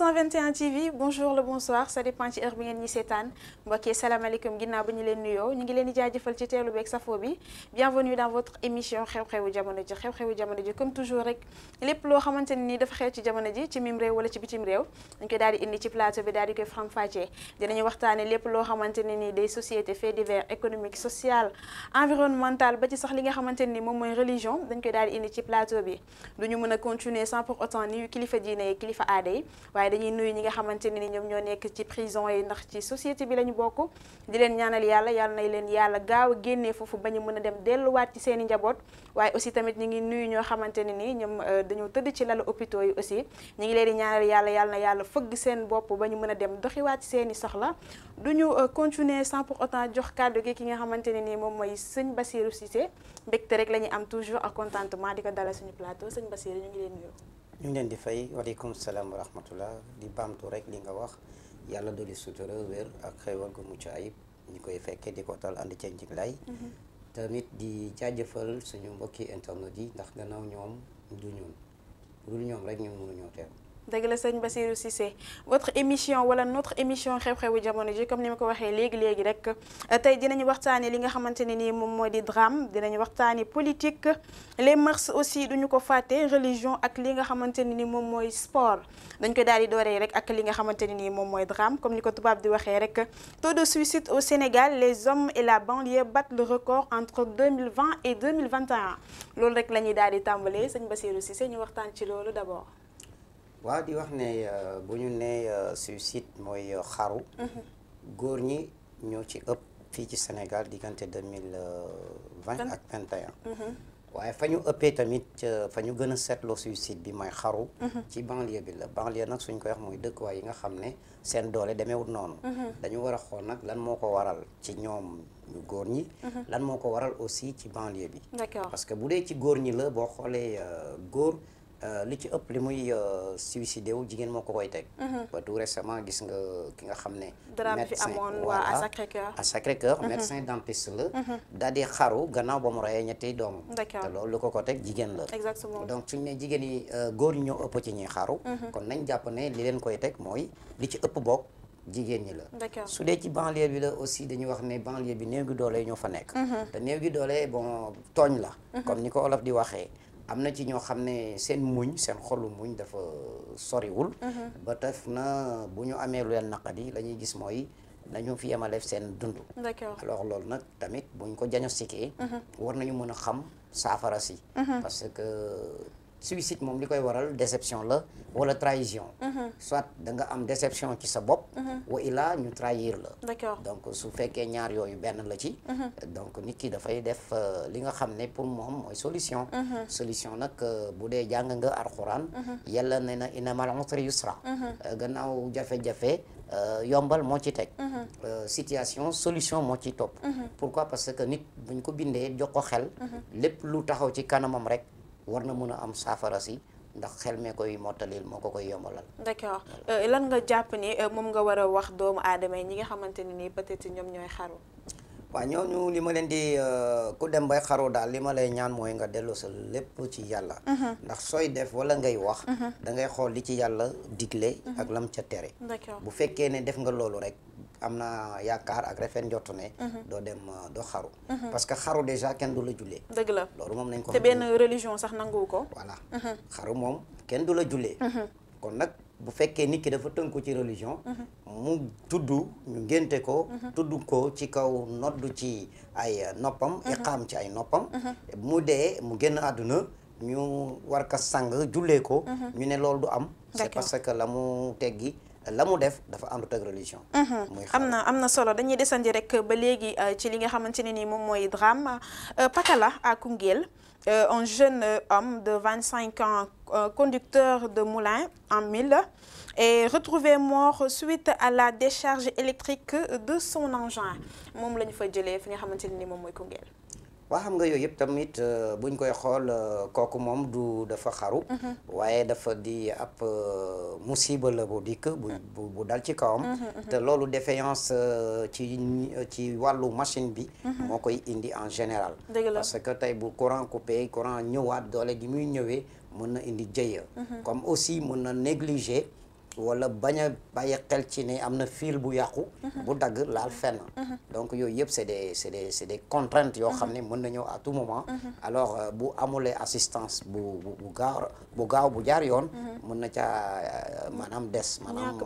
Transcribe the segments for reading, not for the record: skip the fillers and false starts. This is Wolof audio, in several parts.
221 TV bonjour le bonsoir ça dépend ci heure bi ngeen ñi seetaan mbokk yi salaamaaleykum ginnaaw ba ñu leen nuyoo ñu ngi leen di jaajëfal ci teelu beeg safo bi bienvenue dans votre émission xew-xewu jamono ji xew-xewu jamono ji comme toujours rek lépp loo xamante ne nii dafa xew ci jamono ji ci mim réew wala ci bitim réew dañ koy daal di indi ci plateau bi daal di koy faram-fàccee dinañu waxtaane lépp loo xamante ne nii day société fait divers économique social environnemental ba ci sax li nga xamante ne nii moom mooy religion dañ koy daal di indi ci plateau bi duñu mën a continuer sans pour autant nuyu kilifa diine yi kilifa aada yi waaye dañuy nuyu ñi nga xamante ne ni ñoom ñoo nekk ci prison yi ndax ci société bi la ñu bokk di leen ñaanal yàlla yàlla nay leen yàlla gaaw a génnee foofu ba ñu mën a dem delluwaat ci seen i njaboot waaye aussi tamit ñu ngi nuyu ñoo xamante ne ni ñoom dañoo tëdd ci lalu hôpitaux yi aussi ñu ngi leen di ñaanal yàlla yàlla na yàlla fëgg seen bopp ba ñu mën a dem doxiwaat ci seen i soxla duñu continuer sans pour autant jox kàddu gi ki nga xamante ne ni moom mooy sëñ Bassirou Cissé mbégte rek la ñuy am toujours ak contentement di ko dalal suñu plateau sëñ Bassirou ñu ngi leen nuyu. ñu ngi leen di fay waaleykum salaam wa rahmatullah di baamtu rek li nga wax yàlla dolli sutura wér ak xéwal gu mucc ayib ñu koy fekkee di ko tal andi ceeg njiglaay tamit di jaajëfal suñu mbokki internet yi ndax gannaaw ñoom du ñun dul ñoom rek ñun mënuñoo teew. dëgg la sëñ Bassirou Cissé votre émission wala notre émission xew-xewu jamono ji comme ni ma ko waxee léegi rek tey dinañu waxtaane li nga xamante ne nii moom moo di drame dinañu waxtaane politique les mœurs aussi duñu ko fàtte religion ak li nga xamante ne ni moom mooy sport dañ koy daal di dooree rek ak li nga xamante ne nii moom mooy drame comme ni ko tubaab di waxee rek taux de suicide au Sénégal les hommes et la banlieue battent le record entre 2020 et 2021 loolu rek la ñuy daal di tàmbalee sëñ Bassirou Cissé ñu waxtaan ci loolu d'abord. waaw di wax ne bu ñu nee suicide mooy xaru góor ñi ñoo ci ëpp fii ci Sénégal diggante 2020 ak 21 waaye fa ñu ëppee tamit fa ñu gën a seetloo suicide bi mooy xaru ci banlieue bi la banlieue nag suñ koy wax mooy dëkkuwaay yi nga xam ne seen doole demeewul noonu dañu war a xool nag lan moo ko waral ci ñoom ñu góor ñi lan moo ko waral aussi ci banlieue bi parce que bu dee ci góor ñi la boo xoolee góor li ci ëpp li muy suicidé wu jigéen moo ko koy teg ba tout récemment gis nga ki nga xam ne drame fi amoon waa à Sacré-Cœur médecin dentiste la daal di xaru gannaaw ba mu reyee ñetti doomam te loolu lu ko teg jigéen la exactement donc suñu ne jigéen yi góor ñi ñoo ëpp ci ñuy xaru kon nañ jàpp ne li leen koy teg mooy li ci ëpp bokk jigéen ñi la su dee ci banlieue bi la aussi dañuy wax ne banlieue bi néew gi doole ñoo fa nekk te néew gi doole bon tooñ la comme ni ko olof di waxee am na ci ñoo xam ne seen muñ seen xolu muñ dafa soriwul ba taf na bu ñu amee lu leen naqadi la ñuy gis mooy nañu fi yemale seen dund alors loolu nag tamit buñ ko diagnostiqué war nañu mën a xam saafara si parce que suicide moom li koy waral déception la wala trahison soit da nga am déception ci sa bopp wa ilaa ñu trahir la donc su fekkee ñaar yooyu benn la ci donc nit ki dafay def li nga xam ne pour moom mooy solution nag bu dee jàng nga alxuraan yàlla ne na inna ma'al usri yusra gannaaw jafe-jafe yombal moo ci teg situation solution moo ci topp pourquoi parce que nit buñ ko bindee jox ko xel lépp lu taxaw ci kanamam rek war na mën a am saafara si ndax xel mee koy mottalil moo ko koy yombalal. d'accord lan nga jàpp ni moom nga war a wax doomu aadama yi ñi nga xamante ne nii peut-être ñoom ñooy xaru. waaw ñooñu li ma leen di ku dem bay xaru daal li ma lay ñaan mooy nga delloo sa lépp ci yàlla. ndax sooy def wala ngay wax. da ngay xool li ci yàlla digle. ak lam ca tere. d'accord bu fekkee ne def nga loolu rek. am na yaakaar ak refen njort ne doo dem doo xaru parce que xaru déjà kenn du la jullee dëgg la loolu moom nañ ko te benn religion sax nanguwu ko voilà xaru moom kenn du la jullee kon nag bu fekkee nit ki dafa tënku ci religion mu tudd ñu ngénte ko tudd ko ci kaw noddu ci ay noppam iqaam ci ay noppam mu dee mu génn àdduna ñu war ka sang jullee ko ñu ne loolu du am c'est parce que la mu teggi la mu def dafa àndut ak religion. am na solo dañuy desandi rek ba léegi ci li nga xamante ne ni moom mooy drame Pakala à Koungheul un jeune homme de 25 ans conducteur de moulin en mille est retrouvé mort suite à la décharge électrique de son engin moom la ñu fa jëlee fi nga xamante ne ni moom mooy Koungheul. waa xam nga yooyu yëpp tamit buñ koy xool kooku moom du dafa xaru waaye dafa di ab musiba la bu dikk bu dal ci kawam te loolu défaillance ci wàllu machine bi moo koy indi en général parce que tey bu courant coupé courant ñëwaat doole gi muy ñëwee mën na indi jëya comme aussi mën na négliger wala bañ a bàyyi xel ci ne am na fil bu yàqu bu dagg laal fenn donc yooyu yëpp c'est des contraintes yoo xam ne mën na ñëw à tout moment alors bu amulee assistance bu gaaw bu jaar yoon mën na caa maanaam des maanaam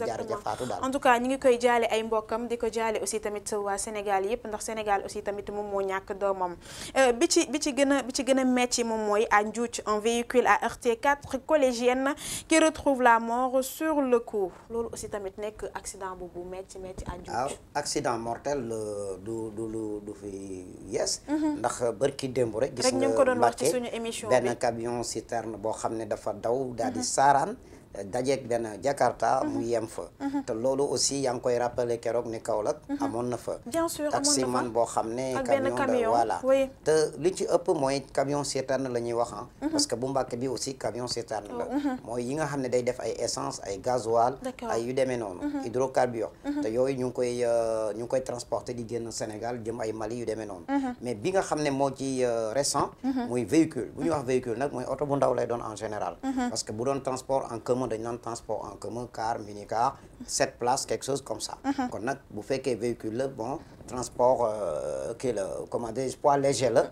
jaar ja faatu daal. en tout cas ñi ngi koy jaale ay mbokkam di ko jaale aussi tamit waa Sénégal yëpp ndax Sénégal aussi tamit moom moo ñàkk doomam bi ci gën a metti moom mooy à Ndiouth un véhicule a heurté 4 collégiennes qui retrouvent la mort sur le coup loolu aussi tamit nekk accident bu metti à Ndiouth. waaw accident mortel du fi yees. ndax bërki démb rek. gis nga ñu ngi ko doon wax ci suñu émission bi benn camion citerne boo xam ne dafa daw daal di saaraan. dajeeg benn Jakarta mu yem fa te loolu aussi yaa ngi koy rappelé keroog ni Kaolack amoon na fa taximan boo xam ne camion voilà te li ci ëpp mooy camion citerne la ñuy wax parce que bu Mbàkke bi aussi camion citerne la mooy yi nga xam ne day def ay essence ay gasoil ay yu demee noonu hydrocarbures te yooyu ñu ngi koy transporter di génn Sénégal jëm ay Mali yu demee noonu mais bi nga xam ne moo ci récent muy véhicule bu ñuy wax véhicule nag mooy oto bu ndaw lay doon en général parce que bu doon transport en commun dañ naan transport en commun car minicar 7 places quelque chose comme ça kon nag bu fekkee véhicule la bon transport kii la comment dire poids léger la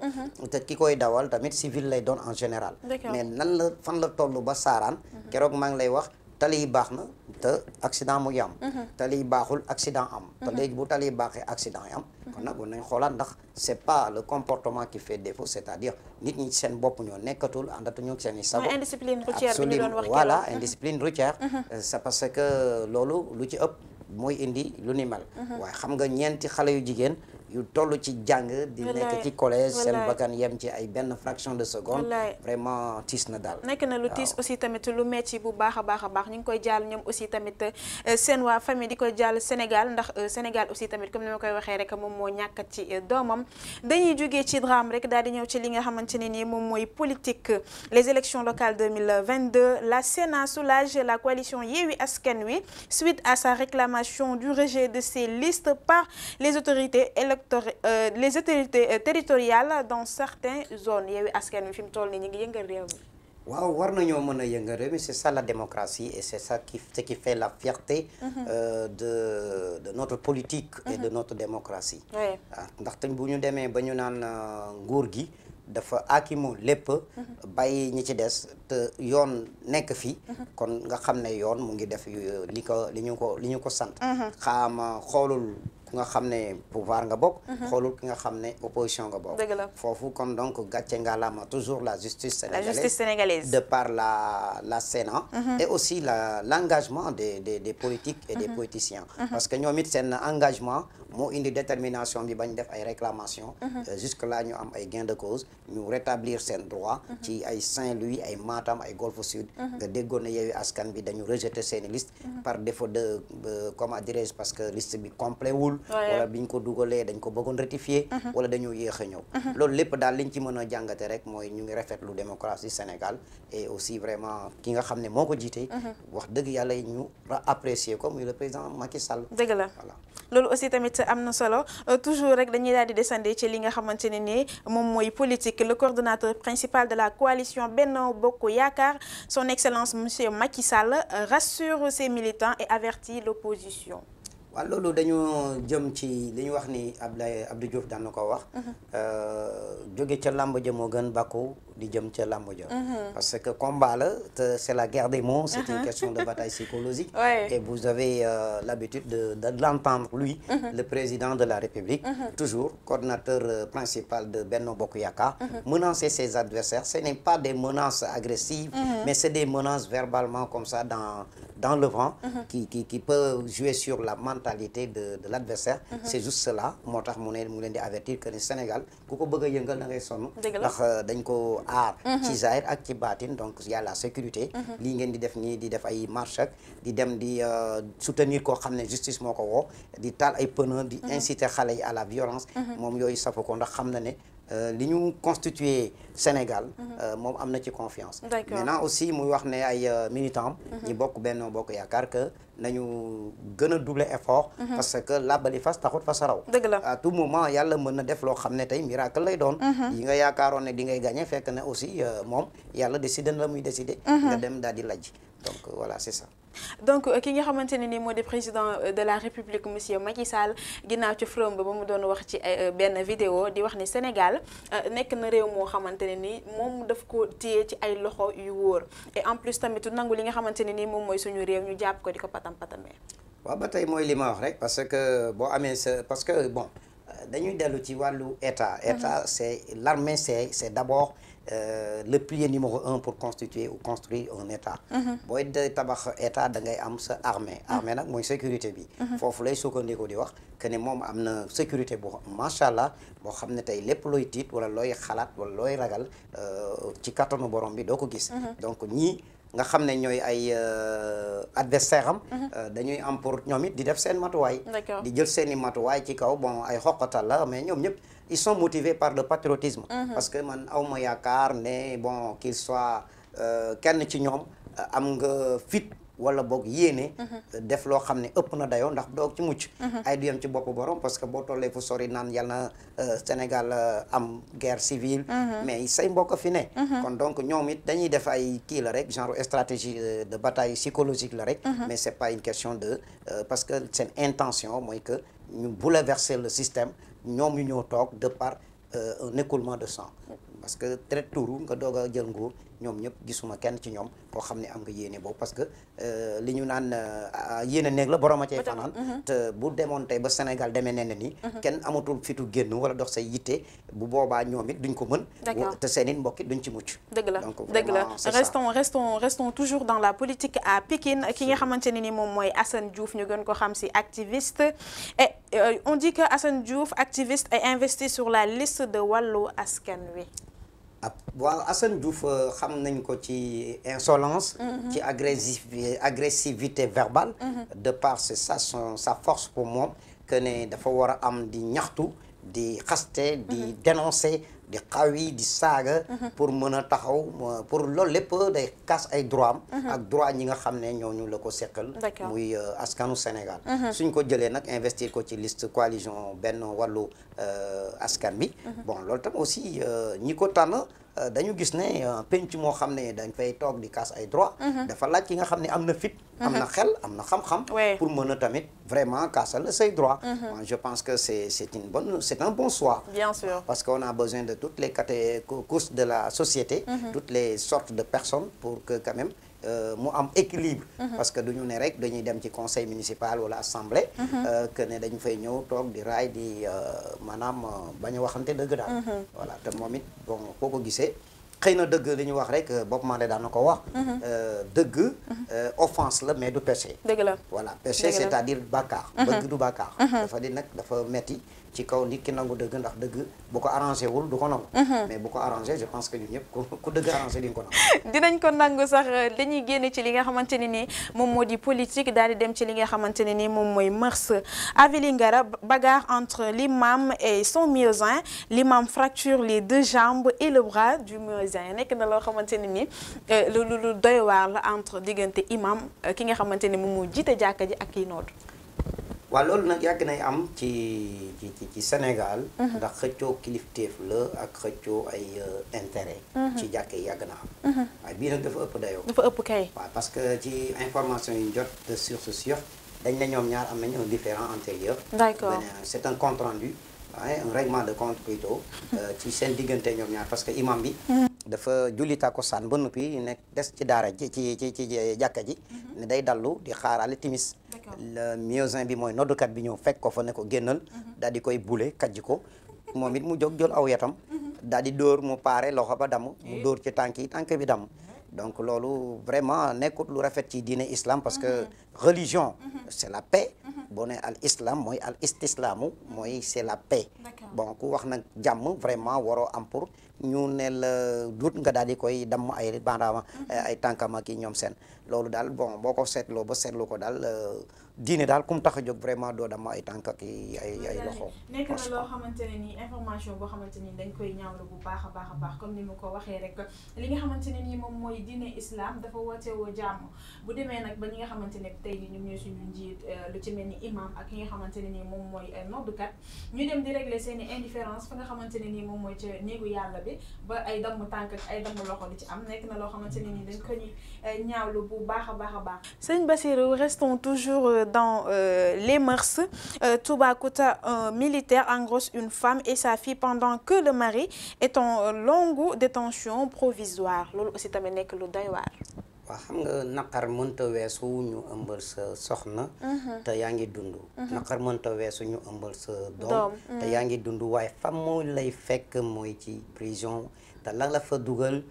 te ki koy dawal tamit civil lay doon en général mais nan la fan la toll ba saaraan keroog maa ngi lay wax tali yi baax na te accident mu ngi am tali yi baaxul accident am te léegi bu tali yi baaxee accident yi am kon nag war nañ xoolaat ndax c'est pas le comportement qui fait défaut c'est-à-dire nit ñi seen bopp ñoo nekkatul àndatuñu seen i sago indiscipline routière bi ñu doon wax voilà indiscipline routière c'est parce que loolu lu ci ëpp mooy indi lu ni mel waaye xam nga ñeenti xale yu jigéen yu toll ci jàng di nekk ci collège seen bakkan yem ci ay benn fraction de seconde vraiment tiis na daal nekk na lu tiis aussi tamit lu metti bu baax a baax ñu ngi koy jàll ñoom aussi tamit seen waa famille di koy jàll Sénégal ndax Sénégal aussi tamit comme ni ma koy waxee rek moom moo ñàkkat ci doomam dañuy jógee ci drame rek daal di ñëw ci li nga xamante ne nii moom mooy politique les élections locales 2022 la Sénat soulage la coalition Yewwi Askan Wi suite à sa réclamation du rejet de ces listes par les autorités territoriales dans certaines zones Yewwi Askan Wi fi mu toll nii ñu ngi yëngal réew mi. waaw war nañoo mën a yëngal réew mi c'est ça la démocratie et c'est ça qui fait la fierté de notre politique et de notre démocratie. ndaxte bu ñu demee ba ñu naan nguur gi dafa aakimu lépp bàyyi ñi ci des te yoon nekk fi kon nga xam ne yoon mu ngi def li ñu ko sant xaama xoolul ku nga xam ne pouvoir nga bokk xoolul ki nga xam ne opposition nga bokk foofu kon donc gàcce ngalaama toujours la justice sénégalaise de par la Sénat et aussi l'engagement des politiques et des politiciens parce que ñoom it seen engagement moo indi détermination bi bañ def ay réclamations jusque là ñu am ay gain de cause ñu rétablir seen droit ci ay Saint-Louis ay Matam ay Golfe Sud nga déggoon ne Yewwi Askan bi dañu rejeter seeni liste par défaut de comment dirais-je parce que liste bi complet wul wala biñ ko dugalee dañ ko bëggoon rectifier wala dañoo yéex a ñëw loolu lépp daal liñ ci mën a jàngate rek mooy ñu ngi rafetlu démocratie Sénégal et aussi vraiment ki nga xam ne moo ko jiite wax dëgg yàlla ñu apprécier ko muy le président Macky Sall. dëgg la voilà loolu aussi tamit am na solo toujours rek dañuy daal di descendre ci li nga xamante ne ni moom mooy politique le coordonnateur principal de la coalition Benno Bokk Yaakaar son excellence monsieur Macky Sall rassure ses militants et avertit l'opposition. waaw loolu dañoo jëm ci li ñu wax ni Abdou Diouf daan na ko wax jóge ca làmb ja moo gën bàkku di jëm ca làmb ja parce que combat la te c'est la guerre des mots c'est une question de bataille psychologique et vous avez l'habitude de l'entendre lui le président de la République toujours coordinateur principal de Benno Bokk Yaakaar menacer ses adversaires ce n'est pas des menaces agressives mais c'est des menaces verbalement comme ça dans le vent qui peut jouer sur la mentalité de l'adversaire c'est juste cela moo tax mu leen di avertir que ni Sénégal ku ko bëgg a yëngal da ngay sonn ndax dañ ko aar ci zahir ak ci baatin donc y a la sécurité lii ngeen di def nii di def ay marche ak di dem di soutenir koo xam ne justice moo ko woo di taal ay pneu di inciter xale yi à la violence moom yooyu safu ko ndax xam na ne li ñu constitué Sénégal moom am na ci confiance maintenant aussi muy wax ne ay militants ñi bokk Benno Bokk Yaakaar que nañu gën a doubler effort parce que làbbali fas taxut fa saraw à tout moment yàlla mën na def loo xam ne tey miracle lay doon yi nga yaakaaroon ne di ngay gagner fekk ne aussi moom yàlla décidé na la muy décidé nga dem daal di lajj donc voilà c'est ça donc ki nga xamante ne ni moo di président de la République monsieur Macky Sall ginnaaw ci forum ba mu doon wax ci benn vidéo di wax ni Sénégal nekk na réew moo xamante ne ni moom daf ko téye ci ay loxo yu wóor et en plus tamit nangu li nga xamante ne ni moom mooy suñu réew ñu jàpp ko di ko patamee. waaw ba tey mooy li ma wax rek parce que boo amee sa parce que bon dañuy dellu ci wàllu état. état c'est l'armée c'est d'abord le pilier numéro 1 pour constituer ou construire un état. booy de tabax état da ngay am sa armée. armée nag mooy sécurité bi. foofu lay sukkandiku di wax que ne moom am na sécurité bu macha allah boo xam ne tey lépp looy tiit wala looy xalaat wala looy ragal ci kattanu borom bi doo ko gis. donc ñii nga xam ne ñooy ay adversaire am. dañuy am pour ñoom it di def seen matuwaay. di jël seeni matuwaay ci kaw bon ay xoqatal la mais ñoom ñëpp. Ils sont motivés par le patriotisme. Parce que man awma yaakaar ne bon qu'il soit kenn ci ñoom am nga fit wala boog yéene. def loo xam ne ëpp na dayoo ndax doog ci mucc. ay du yem ci bopp borom parce que boo tollee fu sori naan yal na Sénégal am guerre civile. mais say mbokk fi ne. kon donc ñoom it dañuy def ay kii la rek genre stratégie de bataille psychologique la rek. mais c'est pas une question de parce que seen intention mooy que ñu bouleverser le système. ñoom ñu ñëw toog de par un écoulement de sang parce que très turu nga doog a jël nguur ñoom ñëpp gisuma kenn ci ñoom koo xam ne am nga yéene boobu parce que li ñu naan yéene néeg la borom a cay fanaan te bu demoon tey ba Sénégal demee nee na ni kenn amatul fitu génn wala dox say yitte bu boobaa ñoom it duñ ko mën te seen it mbokk it duñ ci mucc dëgg la dëgg la restons toujours dans la politique à Pikine ki nga xamante ne ni moom mooy Assane Diouf ñu gën ko xam ci activiste et on dit que Assane Diouf activiste est investi sur la liste de Wallu Askan Wi. waaw Assane Diouf xam nañ ko ci insolence ci agressivité verbale de par c'est ça sa force pour moom que ne dafa war a am di ñaxtu di xaste di dénoncer di xawi di saaga pour mën a taxaw pour loolu lépp day kaas ay droit am ak droit ñi nga xam ne ñooñu la ko seqal muy askanu Sénégal suñ ko jëlee nag investir ko ci liste coalition Benno Wallu Askan Wi bon loolu tam aussi ñi ko tànn dañu gis ne penc moo xam ne dañ fay toog di kaas ay droit dafa laaj ki nga xam ne am na fit am na xel am na xam-xam pour mën a tamit vraiment kaasal say droit je pense que c'est un bon choix bien sûr parce qu'on a besoin de toutes les couches de la société toutes les sortes de personnes pour que quand même mu am équilibre parce que duñu ne rek dañuy dem ci conseil municipal wala assemblée que ne dañu fay ñëw toog di raay di maanaam bañ a waxante dëgg daal voilà te moom it bon boo ko gisee xëy na dëgg li ñu wax rek Bob Marley daan na ko wax dëgg offense la mais du péché dëgg la voilà péché c'est-à-dire bàkkaar bëgg du bàkkaar dafa di nag dafa metti ci kaw nit ki nangu dëgg ndax dëgg bu ko arrangé wul du ko nangu mais bu ko arrangé je pense que ñun ñëpp ku dëgg arrangé di nga ko nangu dinañ ko nangu sax dañuy génn ci li nga xamante ne ni moom moo di politique daal di dem ci li nga xamante ne ni moom mooy mœurs à Vélingara bagarre entre l'imam et son muezzin l'imam fracture les deux jambes et le bras du muezzin nekk na loo xamante ne ni lu doy waar la entre diggante imam ki nga xamante ne moom moo jiite jàkka ji ak kii nootu waaw loolu nag yàgg nay am ci Sénégal ndax xëccoo kilifteef la ak xëccoo ay intérêt ci jàkke yi yàgg na am waaye bii nag dafa ëpp dayoo dafa ëpp kay waaw parce que ci information yi jot de source sûre dañ ne ñoom ñaar am nañu un différend antérieur d'accord c'est un compte rendu un règlement de compte plutôt ci seen diggante ñoom ñaar parce que imam bi dafa julli takkusaan ba noppi nekk des ci daara ji ci jàkka ji ne day dallu di xaarale timis le muezzin bi mooy noddukat bi ñëw fekk ko fa ne ko génnal daal di koy bule kajji ko moom it mu jóg jël aw yatam daal di dóor mu paare loxo ba damm mu dóor ci tànk bi damm donc loolu vraiment nekkut lu rafet ci diine islam parce que religion c'est la paix boo ne al islam mooy al istislaamu mooy c'est la paix bon ku wax nag jàmm vraiment waroo am pour ñu ne la dut nga daal di koy damm ay bandaama ay tànkama ki ñoom seen loolu daal bon boo ko seetloo ba seetlu ko daal diine daal kum tax a jóg vraiment doo damm ay tànk ak ay loxo. nekk na loo xamante ne nii information boo xamante ni dañ koy ñaawlu bu baax a baax comme ni mu ko waxee rek li nga xamante ne nii moom mooy diine islam dafa woote woo jàmm bu demee nag ba ñi nga xamante ne tey ñoom ñooy suñu njiit lu ci mel ni imam ak ki nga xamante ne nii moom mooy noddukat ñu dem di régler seen i indifférence fa nga xamante ne nii moom mooy ca néegu yàlla bi ba ay damm tànk ak ay damm loxo di ci am nekk na loo xamante ne nii dañ ko ñuy ñaawlu bu baax a baax a baax. Sëñ Bassirou, restons toujours dans les mœurs. Toubacouta, un militaire engrosse une femme et sa fille pendant que le mari est en longue détention provisoire loolu aussi tamit nekk lu doy waar. waaw xam nga naqar mënta weesu ñu ëmbal sa soxna te yaa ngi dund naqar mënta weesu ñu ëmbal sa doom te yaa ngi dund waaye fam moo lay fekk mooy ci prison te la la fa dugal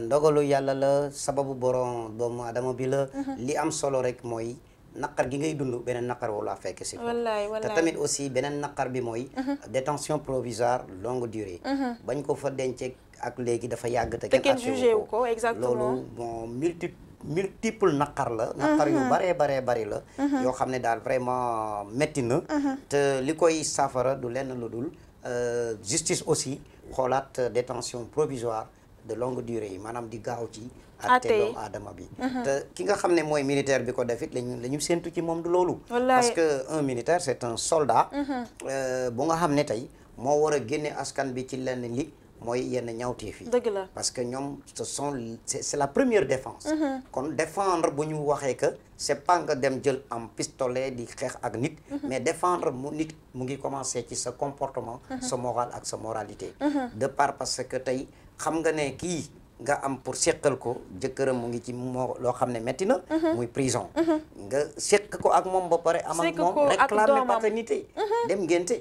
ndogalu yàlla la sababu borom doomu adama bi la li am solo rek mooy naqar gi ngay dund beneen naqar wala fekk si ko te tamit aussi beneen naqar bi mooy détention provisoire longue durée bañ ko fa dencee ak léegi dafa yàgg te kenn jugé wu ko exactement loolu bon multiple naqar la naqar yu baree bari la yoo xam ne daal vraiment métti na te li koy saafara du lenn lu dul justice aussi xoolaat détention provisoire de longue durée yi maanaam di gaaw ci atte doomu aadama bi te ki nga xam ne mooy militaire bi ko defit la ñu séntu ci moom du loolu parce que un militaire c'est un soldat bu nga xam ne tey moo war a génne askan bi ci lenn li mooy yenn ñaawteef yi dëgg la parce que ñoom c'est la première défense kon défendre bu ñu waxee que c'est pas nga dem jël am pistolet di xeex ak nit mais défendre nit mu ngi commencer ci sa comportement sa moral ak sa moralité de part parce que tey xam nga ne kii nga am pour seqal ko jëkkëram mu ngi ci moo loo xam ne métti na muy prison nga seq ko ak moom ba pare am ak moom réclamer paternité dem ngénte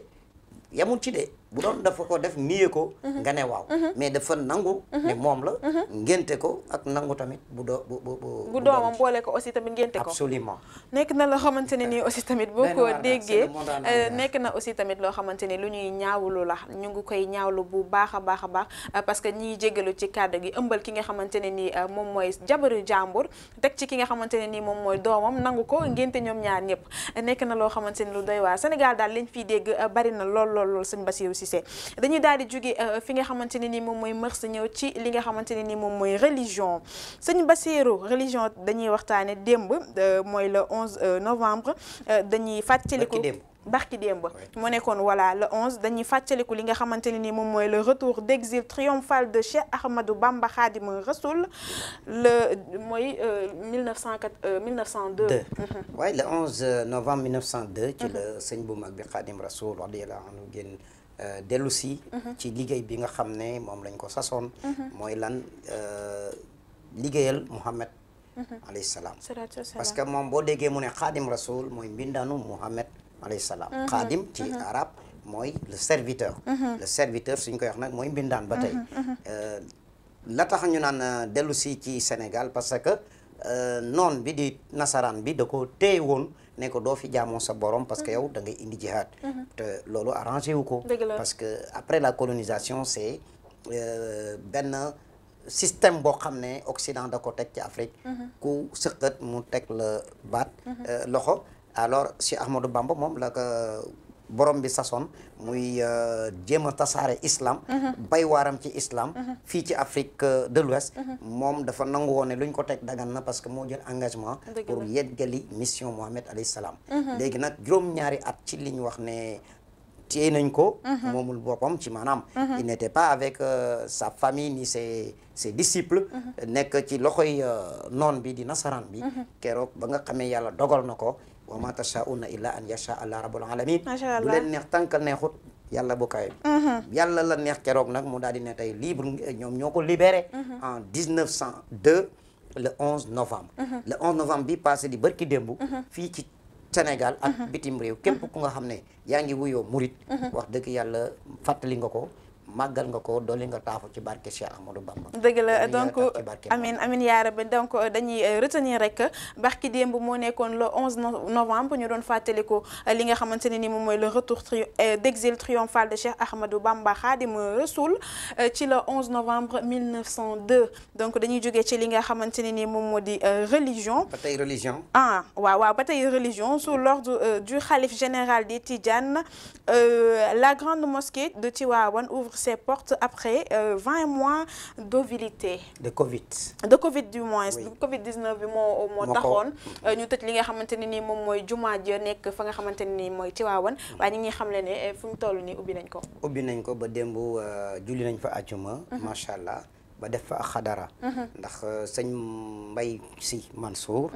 yamul ci de bu doon dafa ko def niye ko nga ne waaw mais dafa nangu ne moom la ngénte ko ak nangu tamit bu doomam boole ko aussi tamit ngénte ko absolument nekk na loo xamante ne nii aussi tamit boo ko déggee nekk na aussi tamit loo xamante ne lu ñuy ñaawlu la ñu ngi koy ñaawlu bu baax a baax a baax parce que ñiy jégalu ci kàddu gi ëmbal ki nga xamante ne nii moom mooy jabaru jàmbur teg ci ki nga xamante ne nii moom mooy doomam nangu ko ngénte ñoom ñaar ñëpp nekk na loo xamante ne lu doy waar Sénégal daal liñ fiy dégg bari na lool sëñ Bassirou Cissé dañuy daal di jóge fi nga xamante ne ni moom mooy mœurs ñëw ci li nga xamante ne ni moom mooy religion sëñ Bassirou religion dañuy waxtaane démb mooy le 11 novembre dañuy fàttaliku barki démb moo nekkoon voilà le 11 dañuy fàttaliku li nga xamante ne ni moom mooy le retour d'exil triomphal de Cheikh Ahmadou Bamba Khadim Rassoul le mooy 1902 waaye le 11 novembre 1902 ci la sëñ bu mag bi Khadim Rassoul radiyallahu anhu génn dellu si ci liggéey bi nga xam ne moom lañ ko sasoon mooy lan liggéeyal Muhammad alayhi salaam parce que moom boo déggee mu ne Khadim Rassoul mooy mbindaanu Muhammad alayhi salaam Khadim ci arab mooy le serviteur suñ koy wax nag mooy mbindaan ba tey la tax ñu naan dellu si ci Sénégal parce que noon bi di nasaraan bi da ko téye woon ne ko doo fi jaamoo sa borom parce que yow da ngay indi jihaad te loolu arrangé wu ko parce que après la colonisation c'est benn système boo xam ne Occident da ko teg ci Afrique ku sëqat mu teg la baat loxo alors Cheikh Ahmadou Bamba moom la ko borom bi sasoon muy jéem a tasaare islam bay waaram ci islam fii ci Afrique de l'Ouest moom dafa nangu woon ne lu ñu ko teg dagan na parce que moo jël engagement pour yeggali mission Mohammed alayhi salaam léegi nag juróom-ñaari at ci li ñu wax ne téye nañ ko moomul boppam ci maanaam il n'était pas avec sa famille ni ses disciples nekk ci loxoy noon bi di nasaraan bi keroog ba nga xamee yàlla dogal na ko wa ma tashaa'una illa an yasha Allah rabbul alamin du leen neex tànkal neexut yàlla bu kawe yàlla la neex keroog nag mu daal di ne tey libre ñoom ñoo ko libéré en 1902 le 11 novembre le 11 novembre bi passé di bërki démb fii ci Sénégal ak bitim réew képp ku nga xam ne yaa ngi wuyoo murit wax dëgg yàlla fàttali nga ko màggal nga ko doole nga taafu ci barke Cheikh Ahmadou Bamba dëgg la donc amin yaa rabbi donc dañuy retenir rek barki démb moo nekkoon le 11 novembre ñu doon fàttaliku li nga xamante ne ni moom mooy le retour d'exil triomphal de Cheikh Ahmadou Bamba Khadim Rassoul ci le 11 novembre 1902 donc dañuy jógee ci li nga xamante ne ni moom moo di religion ba tey religion waaw ba tey religion sous l'ordre du khalife général des Tidjanes la grande mosquée de Tivaouane ouvre ses portes après 20 mois d'ovilité. de Covid. de Covid du moins. Oui. Covid 19 bi moo taxoon ñu tëj li nga xamante ne nii moom mooy jumaa ja nekk fa nga xamante ne nii mooy Tiwaawan waaye ñi ngi xam le ne fu mu toll nii ubbi nañ ko. ubbi nañ ko ba démb julli nañ fa àjjuma. macha allah. ba def fa ak xadara ndax sëñ Mbay Si Mansour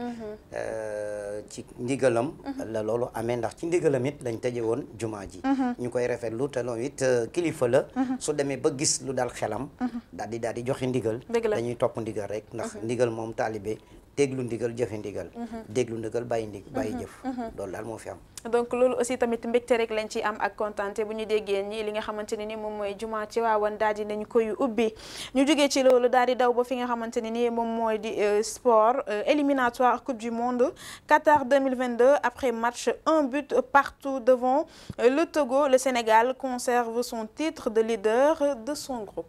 ci ndigalam la loolu amee ndax ci ndigalam it lañ tëje woon jumaa ji ñu koy rafetlu te loolu it kilifa la su demee ba gis lu dal xelam daal di joxe ndigal dañuy topp ndigal rek ndax ndigal moom taalibe déglu ndigal jëfe ndigal déglu ndigal bàyyi jëf loolu daal moo fi am. donc loolu aussi tamit mbégte rek lañ ci am ak kontaante bu ñu déggee ñi li nga xamante ne ni moom mooy jumaa ci Tiwaawan daal di nañ koy ubbi ñu jógee ci loolu daal di daw ba fi nga xamante ne ni moom mooy di sport éliminatoire coupe du monde Qatar 2022 après match 1 but partout devant le Togo le Sénégal conserve son titre de leader de son groupe.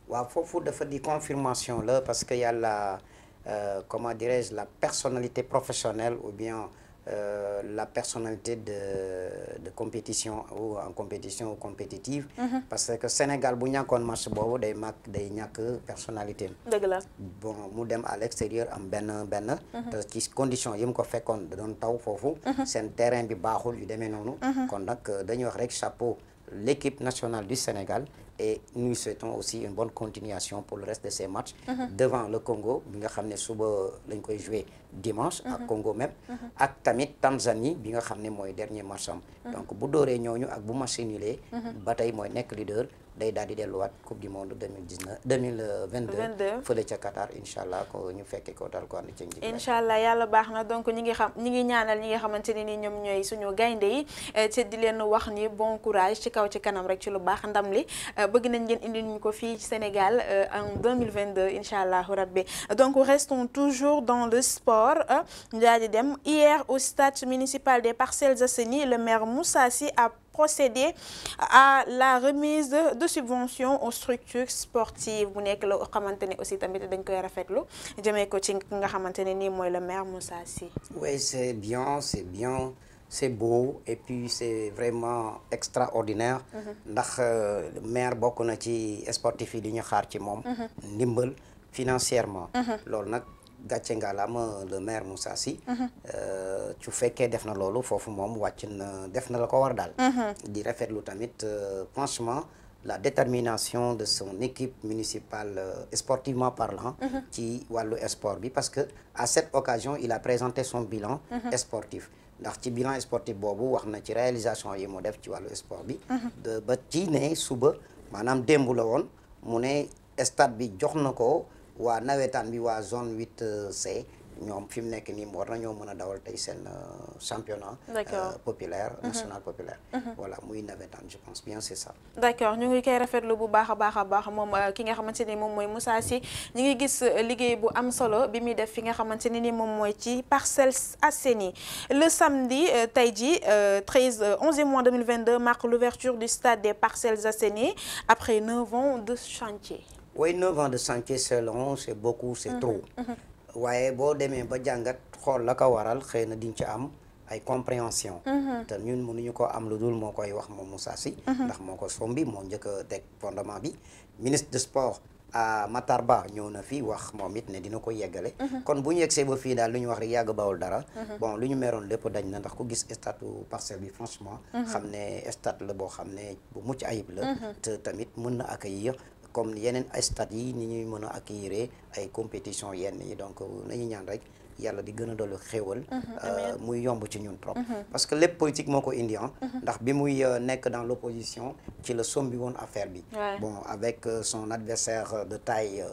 waaw foofu dafa di confirmation la parce que yàlla comment dirais-je la personnalité professionnelle ou bien la personnalité de compétition ou en compétition ou compétitive parce que Sénégal bu ñàkkoon match boobu day ñàkk personnalité dëgg la bon mu dem à l'extérieur am benn te ci condition yi mu ko fekkoon da doon taw foofu seen terrain bi baaxul yu demee noonu kon nag dañuy wax rek chapeau l'équipe nationale du Sénégal et nous souhaitons aussi une bonne continuation pour le reste de ces matchs devant le Congo bi nga xam ne suba lañ koy jouer dimanche ak Congo même ak tamit Tanzanie bi nga xam ne mooy dernier match am donc bu dooree ñooñu ak bu match nulé ba tey mooy nekk leader day daal di delluwaat coupe du monde 2022 fële ca Qatar incha allah ko ñu fekkee ko dal ko ànd ci njëkk incha allah yàlla baax na donc ñi ngi ñaanal ñi nga xamante ne ni ñoom ñooy suñu gaynde yi te di leen wax ni bon courage ci kaw ci kanam rek ci lu baax ndam li bëgg nañ ngeen indi ñu ko fii ci Sénégal en 2022 incha allahu rabbi donc restons toujours dans le sport ñu daal di dem hier au stade municipal des Parcelles Assainies le maire Moussa Sy a procéder à la remise de subventions aux structures sportives bu nekk la xamante ne aussi tamit dañ koy rafetlu jëmee ko ci nga xamante ne nii mooy le maire Moussa Sy. Oui, c'est bien, c'est beau et puis c'est vraiment extraordinaire ndax maire bokk na ci sportif yi di ñu xaar ci moom ndimbal financièrement loolu nag gàcce ngalaama le maire Moussa Sy su fekkee def na loolu foofu moom wàcc na def na la ko war daal di rafetlu tamit franchement la détermination de son équipe municipale sportivement parlant ci wàllu sport bi parce que à cette occasion il a présenté son bilan sportif ndax ci bilan sportif boobu wax na ci réalisation yi mu def ci wàllu sport bi ba ci ne suba maanaam démb la woon mu ne stade bi jox na ko waa nawetaan bi waa zone 8C ñoom fi mu nekk nii war nañoo mën a dawal tey seen championnat populaire national populaire voilà muy nawetaan je pense bien c'est ça. d'accord ñu ngi koy rafetlu bu baax a baax moom ki nga xamante ni moom mooy Moussa Sy ñu ngi gis liggéey bu am solo bi muy def fi nga xamante ni moom mooy ci Parcelles Assainies le samedi tey ji 11 mois 2022 marque l'ouverture du stade des Parcelles Assainies après 9 ans de chantier. Oui, 9 ans de chantier c'est long c'est beaucoup c'est trop waaye boo demee ba jàngat xool la ko waral xëy na diñ ci am ay compréhension te ñun mënuñu ko am lu dul moo koy wax moom Moussa Sy ndax moo ko sombi moo njëkk a teg fondement bi ministre de sport à Matar Ba ñëw na fi wax moom it ne dina ko yeggale kon bu ñu yegsee ba fii daal lu ñu wax rek yàgg bawul dara bon lu ñu meroon lépp dañ na ndax ku gis stade Parcelles bi franchement xam ne stade la boo xam ne bu mucc ayib la te tamit mën na accueillir comme yeneen ay stades yi ni ñuy mën a accueillir ay compétition yenn yi donc nañu ñaan rek yàlla di gën a dolli xéewal muy yomb ci ñun trop parce que lépp politique moo ko indi ndax bi muy nekk dans l'opposition ci la sombi woon affaire bi bon avec son adversaire de taille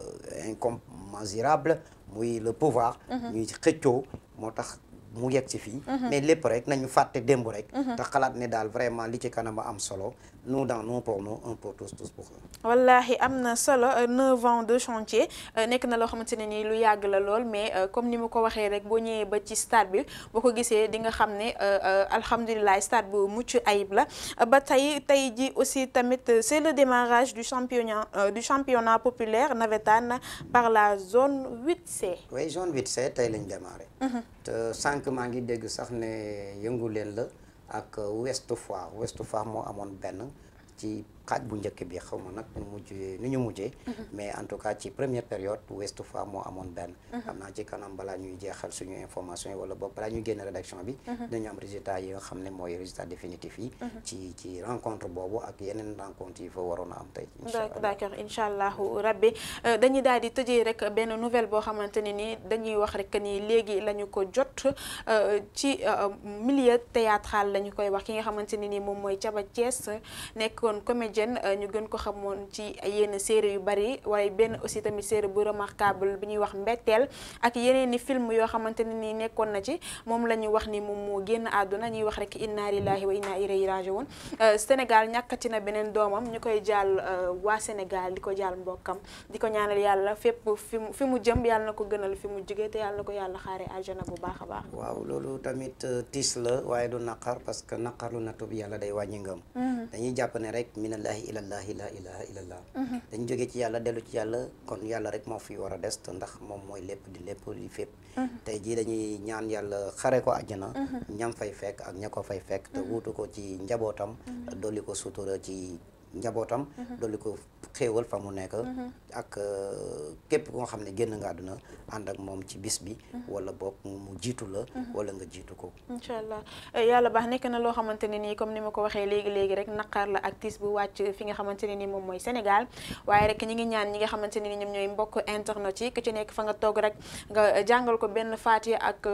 incommensurable muy le pouvoir ñuy xëccoo moo tax mu yegg ci fii mais lépp rek nañu fàtte démb rek te xalaat ne daal vraiment li ci kanam am solo nous dans nous pour nous un pour tous tous pour eux. wallahi am na solo 9 ans de chantier nekk na loo xamante ne nii lu yàgg la lool mais comme ni mu ko waxee rek boo ñëwee ba ci stade bi boo ko gisee di nga xam ne alhamdulilah stade bu mucc ayib la ba tey ji aussi tamit c'est le démarrage du championnat populaire navétane par la zone 8C. oui zone 8C tey lañ démarré. te sànq maa ngi dégg sax ne yëngu leen la ak Ouest Foire moo amoon benn ci xaaj bu njëkk bi xaw ma nag nu ñu mujjee mais en tout cas ci première période Ouest Foire moo amoon benn xam naa ci kanam balaa ñuy jeexal suñu information yi wala boog balaa ñuy génn rédaction bi dañu am résultat yi nga xam ne mooy résultat définitif yi ci rencontre boobu ak yeneen rencontre yi fa waroon a am tey d'accord incha allahu rabbi dañuy daal di tëjee rek benn nouvelle boo xamante ne ni dañuy wax rek ni léegi la ñu ko jot ci milieu théâtral la ñu koy wax ki nga xamante ne ni moom mooy Thiaba Thiès nekkoon comédienne ñu gën ko xamoon ci yenn série yu bari waaye benn aussi tamit série bu remarquable bi ñuy wax Mbetteel ak yeneen i film yoo xamante ne ni nekkoon na ci moom la ñu wax ni moom moo génn àdduna ñuy wax rek inna lillahi wa inna ilayhi raji'un Sénégal ñàkkati na beneen doomam ñu koy jàll waa Sénégal di ko jàll mbokkam di ko ñaanal yàlla fépp fi mu jëm yàlla na ko gënal fi mu jógee te yàlla na ko yàlla xaare aljana bu baax a baax. waaw loolu tamit tiis la waaye du naqar parce que naqar lu nattu bi yàlla day wàññi ngëm dañuy jàpp ne rek minallahi ilallahi la ilaha illallah dañu jógee ci yàlla dellu ci yàlla kon yàlla rek moo fi war a des te ndax moom mooy lépp di lépp li fépp tey jii dañuy ñaan yàlla xare ko àjjana ñam fay fekk ak ña ko fay fekk te wuutu ko ci njabootam dolli ko sutura ci njabootam dolli ko xéewal fa mu nekk ak képp koo xam ne génn nga àdduna ànd ak moom ci bis bi wala boog mu jiitu la wala nga jiitu ko incha allah yàlla baax nekk na loo xamante ne nii comme ni ma ko waxee léegi rek naqar la ak tiis bu wàcc fi nga xamante ne nii moom mooy Sénégal waaye rek ñi ngi ñaan ñi nga xamante ne ni ñoom ñooy mbokk internet yi ku ci nekk fa nga toog rek nga jàngal ko benn Faatiha ak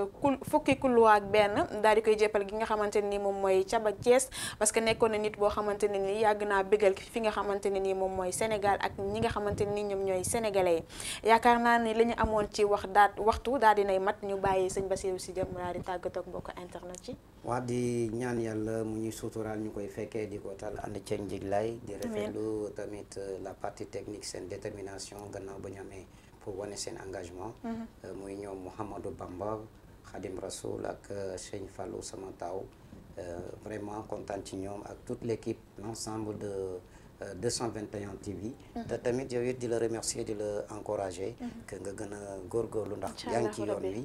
fukki kullu ak benn daal di koy jéppal gi nga xamante ne nii moom mooy Thiaba Thiès parce que nekkoon na nit boo xamante ne nii yàgg naa bégal fi nga xamante ne nii moom mooy Sénégal ak ñi nga xamante ne nii ñoom ñooy sénégalais yi yaakaar naa ni la ñu amoon ci waxtu daal dinay mat ñu bàyyi sëñ Bassirou Sy Diop daal di tàggatoo ak mbokk internet yi waa di ñaan yàlla mu ñuy suturaal ñu koy fekkee di ko tal ànd ceeg njiglaay di rafetlu tamit la partie technique seen détermination gannaaw ba ñu amee pour wane seen engagement muy ñoom Mouhamadou Bamba Khadim Rasoul ak Sëñ Fallou sama taw vraiment kontaan ci ñoom ak toute l'équipe l'ensemble de 221 TV te tamit yow it di la remercier di la encourager que nga gën a góorgóorlu ndax yaa ngi ci yoon wi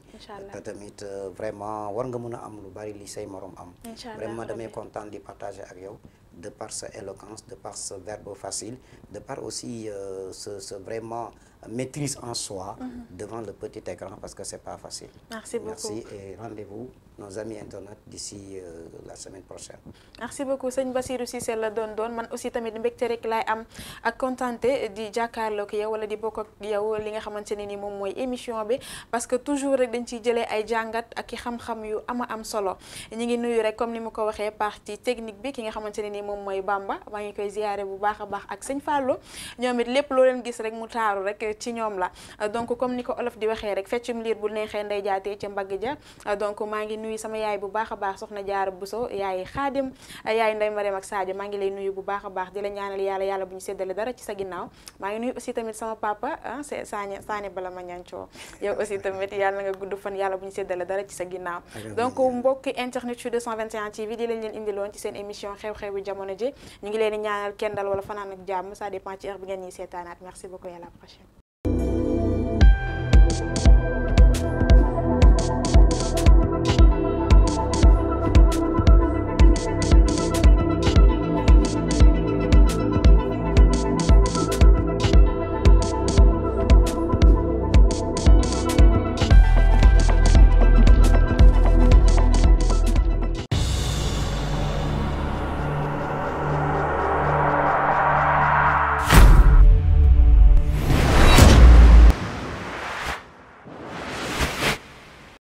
te tamit vraiment war nga mën a am lu bari li say morom am vraiment damay kontaan di partager ak yow de par sa éloquence de par ce verbe facile de par aussi ce vraiment maîtrise en soi devant le petit écran parce que c'est pas facile. Merci beaucoup. Merci et rendez-vous nos amis internet d'ici la semaine prochaine. Merci beaucoup sëñ Bassirou Cissé la doon man aussi tamit mbégte rek laay am ak kontaante di jàkkaarloo ak yow wala di bokk ak yow li nga xamante ne ni moom mooy émission bi parce que toujours rek dañ ciy jëlee ay jàngat ak i xam-xam yu am solo ñi ngi nuyu rek comme ni ma ko waxee partie technique bi ki nga xamante ne ni moom mooy Bamba maa ngi koy ziyaare bu baax a baax ak sëñ Fallou ñoom it lépp loo leen gis rek mu taaru rek ci ñoom la donc comme ni ko olof di waxee rek feccum liir bu neexee nday jaatee ca mbagg ja donc maa ngi nuyu sama yaay bu baax a baax soxna Jaara Buso yaay Xaadim yaay Ndey Mariam ak Sadio maa ngi lay nuyu bu baax a baax di la ñaanal yàlla bu ñu séddale dara ci sa ginnaaw maa ngi nuyu aussi tamit sama papa c'est Sané bala ma ñancoo yow aussi tamit yàlla nga gudd fan yàlla bu ñu séddale dara ci sa ginnaaw donc mbokki internet ci 221 TV di leen indiloon ci seen émission xew-xewu jamono ji ñu ngi leen di ñaanal kendal wala fanaan ak jàmm ça dépend ci heure bi ngeen ñuy seetaanaat merci beaucoup et à la prochaine